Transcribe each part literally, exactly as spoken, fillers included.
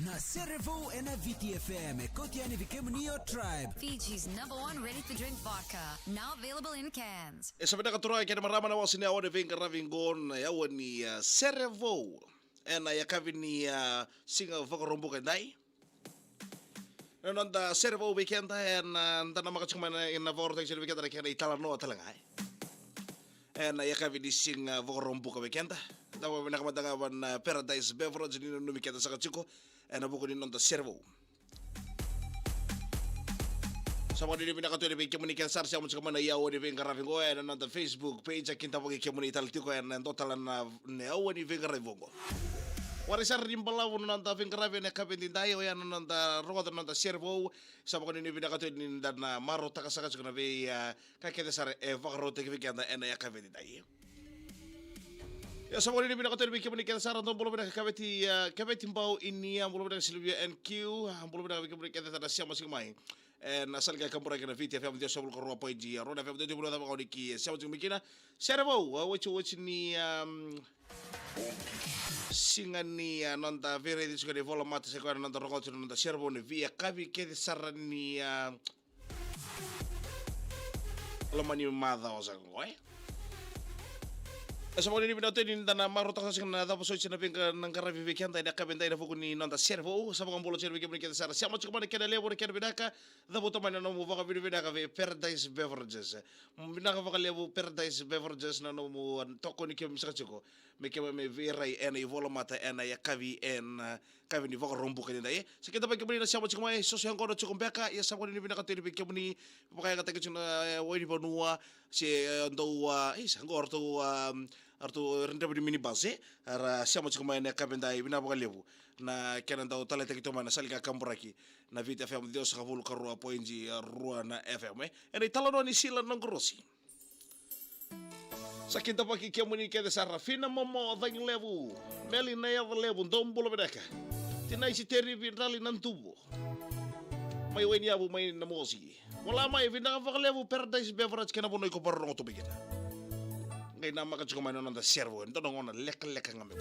Na Serevou ena Viti F M, e kauti yani vei kemuni o Tribe. Fiji's number one ready-to-drink vodka, now available in cans. E sa vinaka turaga kei na marama na wase ni aua ni veiqaravi qo, na aua ni, ah, Serevou. Ena yakavi ni, ah, siga Vakaraubuka edai. Na noda Serevou vei keda, ena, ah, da namaka tiko mai na, na vakarautaki tiko vei keda na kena italanoa tale ga, e. Ena yakavi ni siga Vakaraubuka vei keda. Da vakavinavinaka mada ga vua na Paradise Beverage ni nanumi keda saka tiko. Ena vuku ni noda Serevou. Sa vakanuinui vinaka tu yani vei kemuni kece sara sema tiko mai na aua ni veiqaravi qo ena noda Facebook page, a kidavaki kemuni tale tiko ena dua tale na, na aua ni veiqaravi vou qo. Warai sara ni balavu na noda veiqaravi ena yakavi edaidai, oya na noda rogoca na noda Serevou. Sa vakanuinui vinaka tu yani ni da na marautaka saka tiko na vei, ah, ka kece sara e vakarautaki vei keda ena yakavi edaidai. Ia, sa vakanuinui vinaka tu yani vei kemuni kece sara, dou bula vinaka Kaveti, ah, Kaveti Bau Inia, bula vinaka Silvia N Q, ah, bula vinaka vei kemuni kece sara sema tiko mai. E, na sala ni kaburaki na Viti F M ciwasagavulu ka rua poidi rua na F M, dou bula vinaka vakaoni ki sema tiko mai kina. Serevou, ah, oti, oti ni, um, siga ni, ah, noda veiraici tiko ni volamata, se koya na noda rogoca tiko na noda Serevou ni veiyakavi kece sara ni, ah, loma ni macawa saka qo, e. E sa vakanuinui vinaka tu yani ni da na marautaka saka na cava soti na veiqa-, na qaravi vei keda ena yakavi edaidai ena vuku ni noda Serevou. Sa vakabula tiko yani vei kemuni kece sara sema tiko mai, na kena levu na kena vinaka. Cavuta mai na nomu vakavinavinaka vei Paradise Beverages. Vinaka vakalevu Paradise Beverages na nomu, ah, tokoni keimami saka tiko me keimami veirai ena ivolamata ena yakavi, ena, ah, yakavi ni Vakaraubuka edaidai. Sa kidavaki kemuni na sema tiko mai, soso yaqona tiko beka, ia sa vakanuinui vinaka tu yani vei kemuni. Vakayagataki tiko na, eh, wai ni vanua, se, eh, dou, ah, isa, qo ratou, ah, ratou dredre ni minibus, e. Era sema tiko mai ena yakavi edaidai, vinaka vakalevu. Na kena dau taleitaki tiko mai na sala ni kaburaki na Viti F M ciwasagavulu ka rua poidi rua na F M, e. Ena italanoa ni Sila Noqu Rosi. Sa kidavaki kemuni kece sara, Fina Momo Cagilevu, Meli Nayacalevu, dou bula vinaka. Tinaisi Terivi Drali Naduvo, mai Wainiyavu mai Namosi. Vola mai, vinaka vakalevu Paradise Beverage kei na vanua iko vakarorogo tu mai kina. Qai namaka tiko mai na noda Serevou, e dua na gauna lekaleka ga me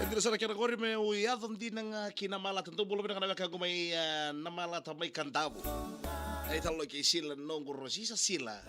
E dina sara kena qori meu yaco dina ga ki Namalata. Dou bula vinaka na wekaqu mai, e, Namalata mai Kadavu. E, talo kei Sila noqu rosi, sa Sila.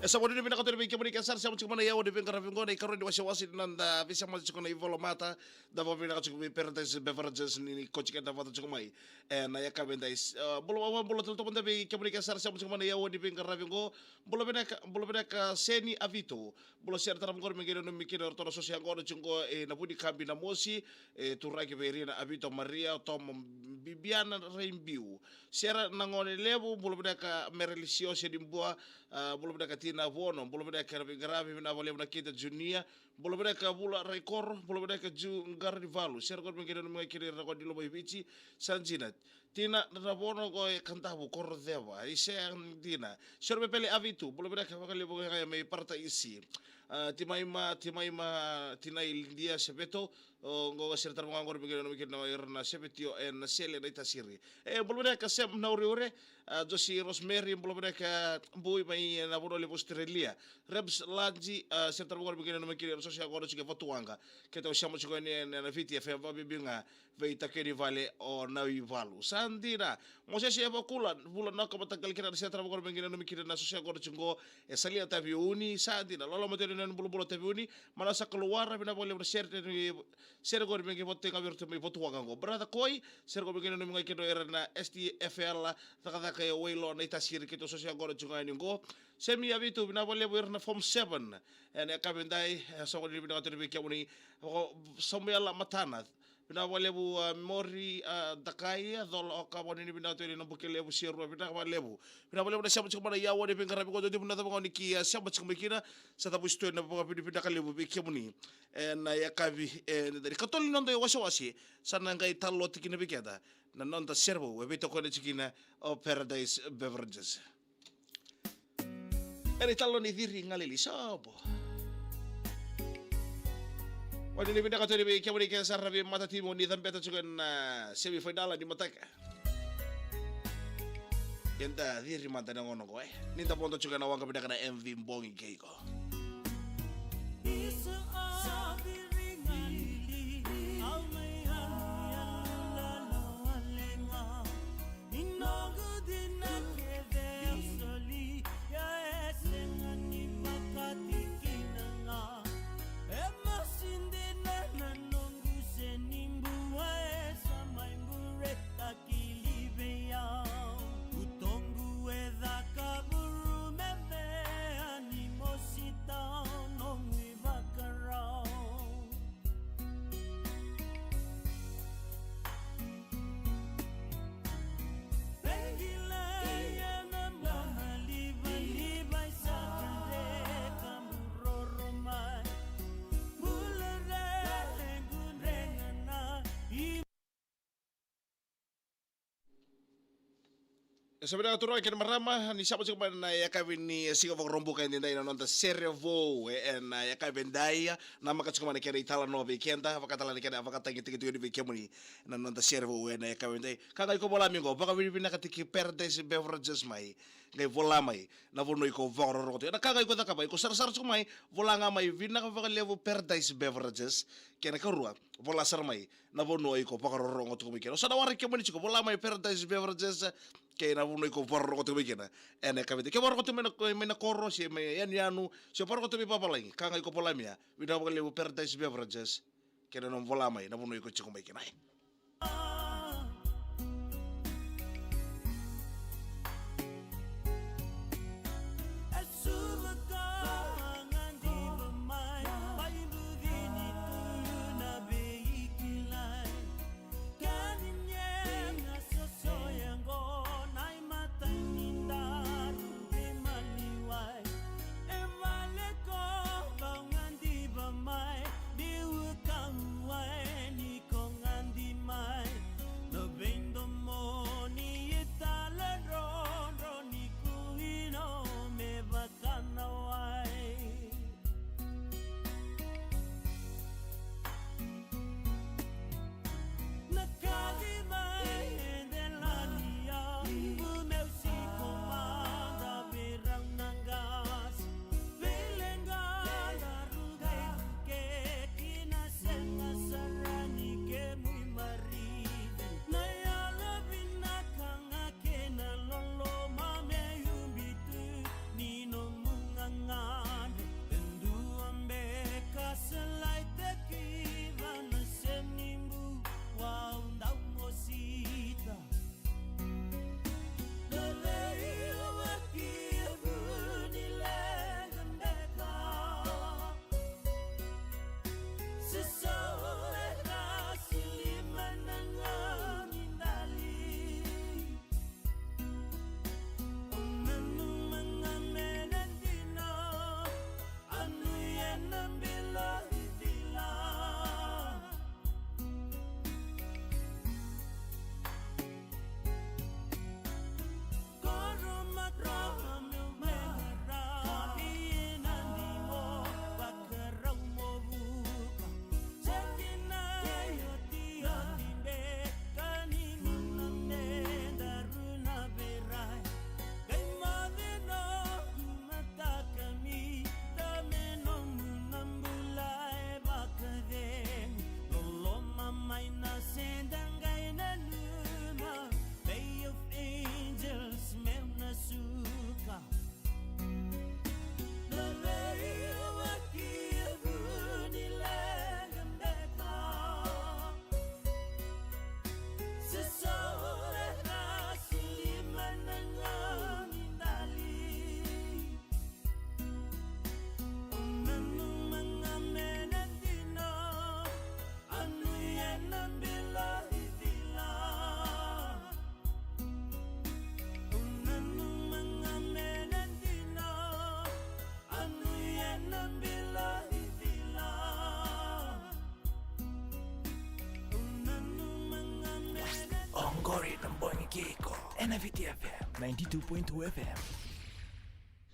E sa vakanuinui vinaka tale vei kemuni ke sara sema tiko mai na aua ni veiqaravi oqo, na ikarua ni wasewase ni noda veisemati tiko na ivolamata. Da vakavinaka tiko vei Paradise Beverages ni, ni kauti keda vata tiko mai. E, na yakavi edai, e, bula, bula, bula tale toka mada vei kemuni ke sara sema tiko mai na aua ni veiqaravi oqo. Bula vinaka, bula vinaka Seni Avito. Bula sere tale mada qori me qai nanumi kina o ratou na soso yaqona tiko qo, e, na Vunikabi Namosi, e, turaga vei Irina Avito, Maria, o Toma, Bibiana Raibiu. Sere na gone levu, bula vinaka Merelisi o Seni Bua, a, bula vinaka Tina Vono, bula vinaka na veiqaravi, vinaka vakalevu Nakita Junia, bula vinaka Vula Raikoro, bula vinaka Ju Qaranivalu. Sere qori me qai nanumi ga kina ira na gone ni Lomaiviti, sa dina. Tina Ravono qo e Kadavu, Koroceva, i se dina. Sere Pepele Avitu, bula vinaka vakalevu ga mai Parataisi. A, Timaima, Timaima, Tina i Lidia Seveto, o, qo sere tale mada qori me qai nanumi kina o ira na Sevetio e Nasele Naitasiri. E, bula vinaka Sem Nauriure, a, Josi Rosemary, bula vinaka Bui mai na vanua levu Australia. Rebs Laji, a, sere tale mada qori me qai nanumi kina o ira na soso yaqona tiko e Vatuwaqa. Keitou sema tiko yani ena Viti F M vakabibi ga vei Takeni Vale o Nauivalu. Sa dina. Mosese Evakula, Vula Nako, mataqali keirau na sere tale mada qori me qai nanumi kina na soso yaqona tiko qo e Salia Taveuni, sa dina. Lolo Mateni, Nani Bulabula Taveuni, Manasa Kaluwara, vinaka vakalevu na sere, sere qori me qai vata ga vei iratou mai Vatuwaqa qo. Brother Koi, sere qori me qai nanumi ga kina o ira na S T F L, cakacaka e Wailo Naitasiri, keitou soso yaqona tiko ga yani qo. Semi Avitu, vinaka vakalevu ira na Form seven. Ena yakavi edai, e, sa vakanuinui vinaka tale vei kemuni. Vaka-, Samuela Matana, vinaka vakalevu, a, Mori, a, Dakai, a, Cola Oka, vakanuinui vinaka tale na Bukelevu, Serua, vinaka vakalevu. Vinaka vakalevu na sema tiko mai na aua ni veiqaravi qo, dodonu na cava ga o ni ki, a, sema tiko mai kina, sa cavuti tu na vakavinavinaka levu vei kemuni. Ena yakavi, e, ni katolu ni noda iwasewase, sa na qai talanoa tiko kina vei keda na noda sere vou, e veitokoni tiko kina o Paradise Beverages. Ena italanoa ni Ciri Galili, sobo. Vakanuinui vinaka tale vei kemuni kece sara na veimatatimu ni cabeta tiko ena, a, semi fainala ni mataka. Eda ciri mada na gauna qo, e. Ni da vodo tiko ena waqa vinaka na M V bogi kei iko. Ni noqu dina kece a soli, ia e sega ni vakati kina ga. E masi dina na noqu Seni Bua, e sa mai buretaki vei au. Utoqu e caka vuru me mea ni mosi tau noqu ivakarau. Sa vinaka turaga kei na marama, ni sa mai tiko mai na yakavi ni siga Vakaraubuka edaidai na noda sere vou, e, ena yakavi edaidai, namaka tiko mai na kena italanoa vei keda, vakatale na kena vakatagitaki tiko yani vei kemuni na noda sere vou ena yakavi edaidai. Ka qai iko vola mai qo, vakavinavinakataki Paradise Beverages mai, qai vola mai na vanua iko vakarorogo tiko. Na ka qai iko cakava, iko sarasara tiko mai, vola ga mai, "Vinaka vakalevu Paradise Beverages," kei na karua, vola sara mai na vanua iko vakarorogo tiko mai kina. O sa na waraki kemuni tiko, vola mai Paradise Beverages, kei na vanua iko vakarorogo tiko mai kina. Ena yakavi edaidai, ke vakarorogo tiko mai na, mai na koro, se mai yanuyanu, se vakarorogo tiko mai vavalagi, ka ga iko vola mai ya, "Vinaka vakalevu Paradise Beverages," kei na nomu vola mai na vanua iko tiko mai kina. Oqori na bogi kei iko ena Viti F M ninety-two point two F M.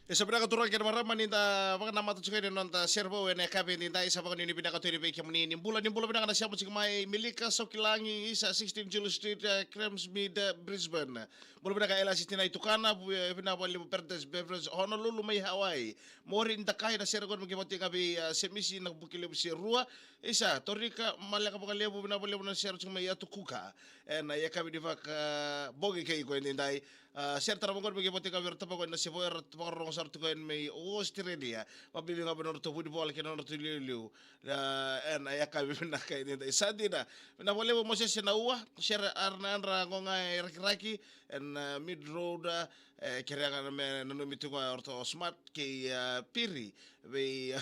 E sa vinaka turaga kei na marama ni da vakanamata tiko ena noda sere vou ena yakavi edaidai. Sa vakanuinui vinaka tu yani vei kemuni. Ni bula, ni bula vinaka na sema tiko mai Milika Saukilagi, isa sixteen Jules Street, eh, Cransmead, eh, Brisbane. Bula vinaka Ela Sitinai Tukana, vu-, eh, vinaka vakalevu Paradise Beverage, Honolulu mai Hawaii. Maureen Dakai, na sere qo me kevati ga vei, eh, Semisi Nabukelevu Serua. Isa Torika, maleka vakalevu, vinaka vakalevu na sere tiko mai Yatu Kuka. Ena yakavi ni vakabogi kei iko edaidai. Ah, sere tara vaqori me kevati ga vei ira tabako ena Sevo, era vakarorogo sara tiko yani mai Australia. Vakabibi ga vei nodratou vunivola kei na nodratou iliuliu. Ah, ena yakavi vinaka edaidai. Sa dina. Vinaka vakalevu Mosese Naua, sere Arana Yadra Qoqa e Rakiraki, ena, ah, Mead Road, ah, e kerea ga me nanumi tiko ga o ratou o Smart kei, ah, Piri, vei, ah,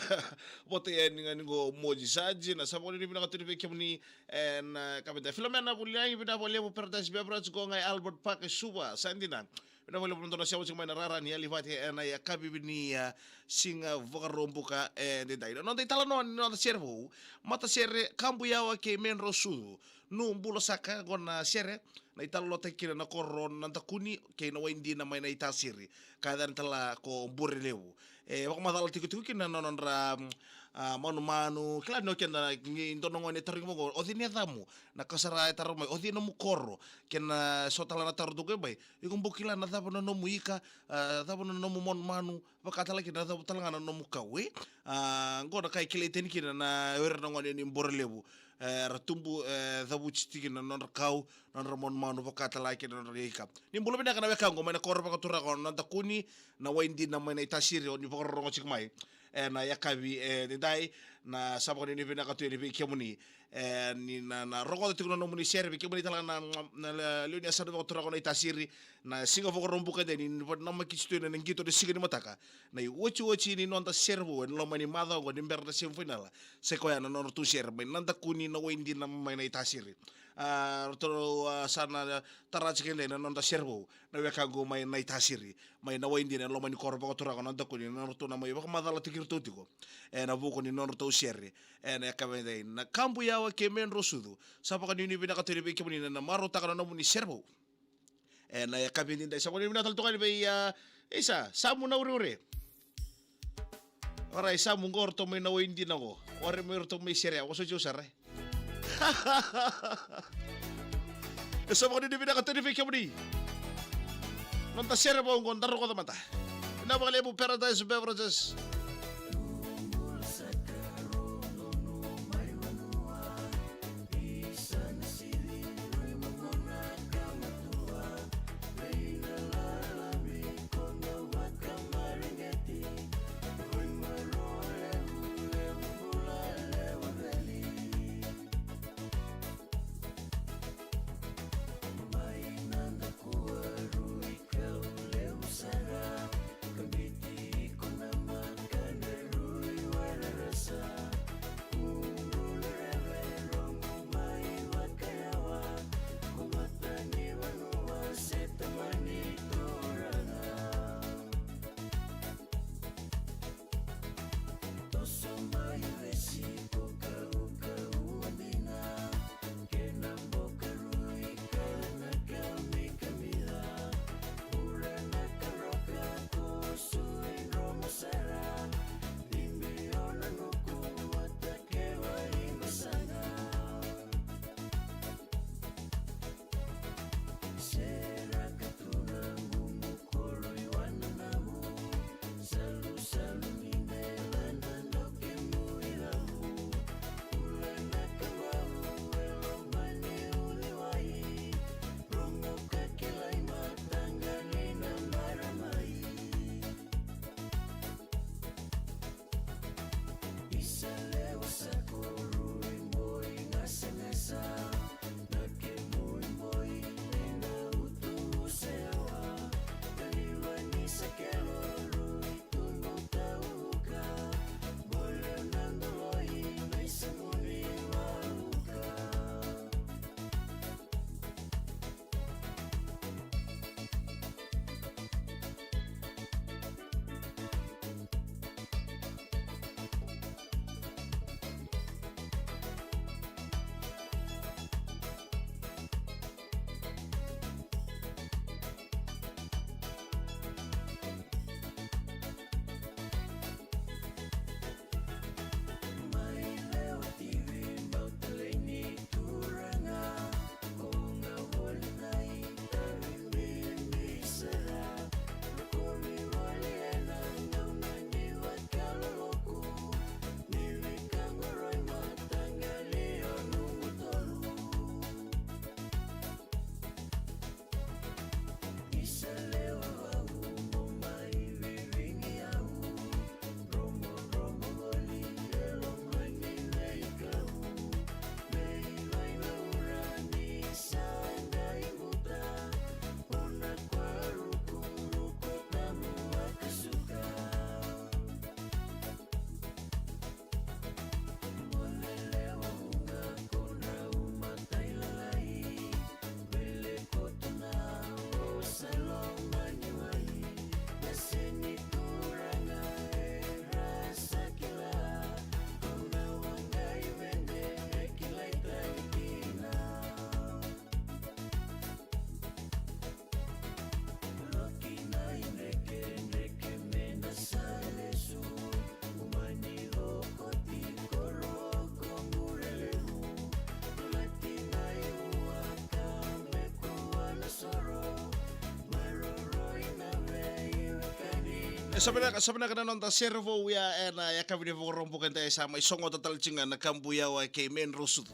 vata yani ga ni qo Moji. Sa dina, sa vakanuinui vinaka tu yani vei kemuni, ena, ah, yakavi edaidai. Filomena Vuliagi, vinaka vakalevu Paradise Beverage, qo ga e Albert Park e Suva, sa dina. Vinaka vakalevu na dua na sema tiko mai na rara ni Alivati ena yakavi ni, ah, siga Vakaraubuka edaidai. Na noda italanoa ni noda sere vou, matasere Kabuyawa kei Medrosucu. Nu bula saka, qo na sere na italanoataki kina na koro Nadakuni kei Nawaidina mai Naitasiri, ka yacana tale ga ko Burelevu. E vakamacala tikotiko kina na nodra, mm, a, manumanu. Kila ni o keda, ni dua na gone e tarogi mai qo, o cei na yacamu? Na ka sara e taro mai, o cei nomu koro? Kei na so tale na taro tu qo e bai, iko bau kila na cava na nomu ika, a, cava na nomu manumanu, vaka tale kina na cava tale ga na nomu kau, e? A, qo na ka e kilai tani kina na, o ira na gone ni Burelevu. E, ra tubu, e, cavuti tiko na nodra kau, nodra manumanu, vaka tale ga kina na nodra ika. Ni bula vinaka na wekaqu mai na koro vakaturaga o Nadakuni, Nawaidina mai Naitasiri, o ni vakarorogo tiko mai ena yakavi edaidai. Na sa vakanuinui vinaka tu yani vei kemuni. E, ni na, na rogoca tiko na nomuni sere, vei kemuni tale ga na, na, na lewe ni yasana vakaturaga o Naitasiri, na siga Vakaraubuka edai, ni vakanamaki tu ena qito ni siga ni mataka. Na iotioti ni noda sere vou ena loma ni macawa oqo ni bera na semi final, sa i koya na nodratou sere mai Nadakuni, Nawaidina mai Naitasiri. A, ratou, a, sa na tara tiko edai na noda sere vou na wekaqu mai Naitasiri, mai Nawaidina, ena loma ni koro vakaturaga o Nadakuni, na nodratou na mai vakamacala tiko iratou tiko ena vuku ni nodratou sere ena yakavi edaidai. Na Kabu Yawa kei Medrosucu, sa vakanuinui vinaka tu yani vei kemuni na, na marautaka na nomuni sere vou ena yakavi edaidai. Sa vakanuinui vinaka tale tu ga yani vei, a, isa, Samu Naureure. Orait, Samu, qo ratou mai Nawaidina qo. Orait, mai ratou mai sere, a, vosoti au sara, e. E sa vakanuinui vinaka tu yani vei kemuni. Noda sere vou qo, da rogoca mada. Vinaka vakalevu Paradise Beverages. Sa vinaka, sa vinaka na noda sere vou ya ena yakavi ni Vakaraubuka edai, sa mai sogota tale tiko ga na kabu yawa kei Main Road Sucu.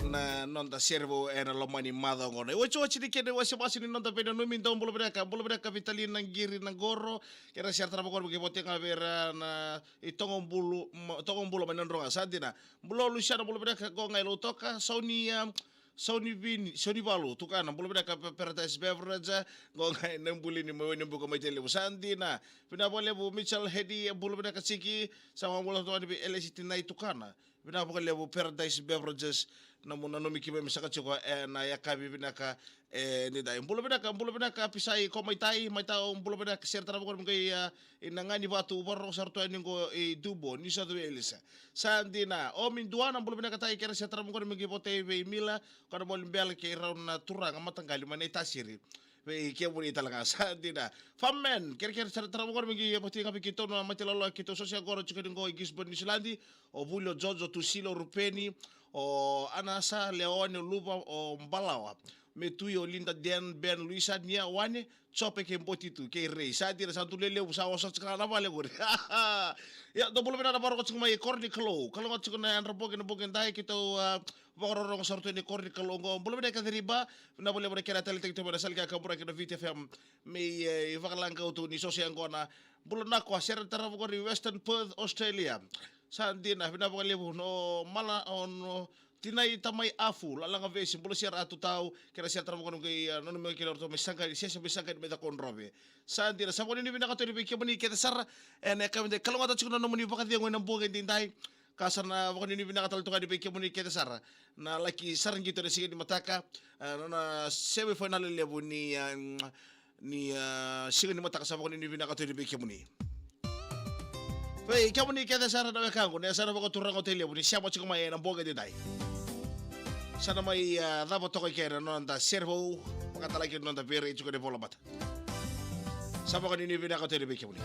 Na noda sere vou ena loma ni macawa qo. Na iwatiwati ni kena iwasewase ni noda veinanumi, dou bula vinaka, bula vinaka Vitalina Qiri Naqoro. Kei ira sere tara vakarogo, kei voti ga vei ira na i Togobulu, ma-, Togobula mai Nadroga, sa dina. Bula Luciano, bula vinaka, qo ga i Lautoka, Saunia, Sauni Vini, Sauni Valu, tukana, bula vinaka Pa-, Paradise Beverage, qo ga i Nabulini mai Wainibuka mai Tailevu, sa dina. Vinaka vakalevu Mitchell Hedi, bula vinaka Tiki, sa ma bula toka ni vei L S T nai tukana. Vinaka vakalevu Paradise Beverages, na nomu nanumi keimami saka tiko ena yakavi vinaka, e, nidai. Bula vinaka, bula vinaka Pisai ko mai tai, mai tau, bula vinaka sere tara vakarogo qo i, a, i Naganivatu, vakarorogo sara tu yani qo i Dubo, New South Wales. Sa dina, o Miduana, bula vinaka tai, kei ira sere tara vakarogo qo i Votai vei Mila, ko na moli bela kei rau na turaga mataqali mai Naitasiri. Vei kemuni tale ga, sa dina. Farmman, kei ira sere tara vakarogo qo i Votai ga vei keitou na mate loloa keitou sosia qo tiko ni qo i Gisborne, New Zealand. O Vuli, o Jojo, Tusila, o Rupeni, o Anasa, Leone, o Luva, o Balawa, Metui, o Linda, Dan, Ben, Luisa, Nia, Wane, Jope kei Boti tu, kei Rei. Sa dina, sa dulelevu, sa oso tiko na vale qori. Ia, dou bula vinaka na vakarorogo tiko mai Koronikalou. Kalougata tiko na yadra bogi, na bogi edai, keitou, a, vakarorogo sara tu ni Koronikalou qo. Bula vinaka Ceriba, vinaka vakalevu na kena taleitaki tu mai na sala ni kakaburaki na Viti F M. Me, e, i vakalagau tu ni soso yaqona. Bula na ko a sere tara vakarogo i Western Perth, Australia. Sa dina, vinaka vakalevu, no mala, o no, Tinai Tamai Afu, Lalaga Vesi, bula sere Atu Tau, kei ira sere tara vakarogo qo i, a, nanumi kei iratou mai Saqani, sese mai Saqani mai Cakaudrove. Sa dina, sa vakanuinui vinaka tu yani vei kemuni kece sara, ena yakavi edai, kalougata tiko na nomuni vakacegu ena bogi edaidai, ka sa na vakanuinui vinaka tale tu ga yani vei kemuni kece sara, na laki sara qito ena siga ni mataka, a, na, na semi final levu ni, a, ni, a, siga ni mataka sa vakanuinui vinaka tu yani vei kemuni. Vei kemuni kece sara na wekaqu, na yasana vakaturaga o Tailevu, ni sema tiko mai ena bogi edaidai. Sa na mai, a, cava toka i ke na noda sere vou, vakatalaki na noda veirai tiko ni vola mata. Sa vakanuinui vinaka tu yani vei kemuni.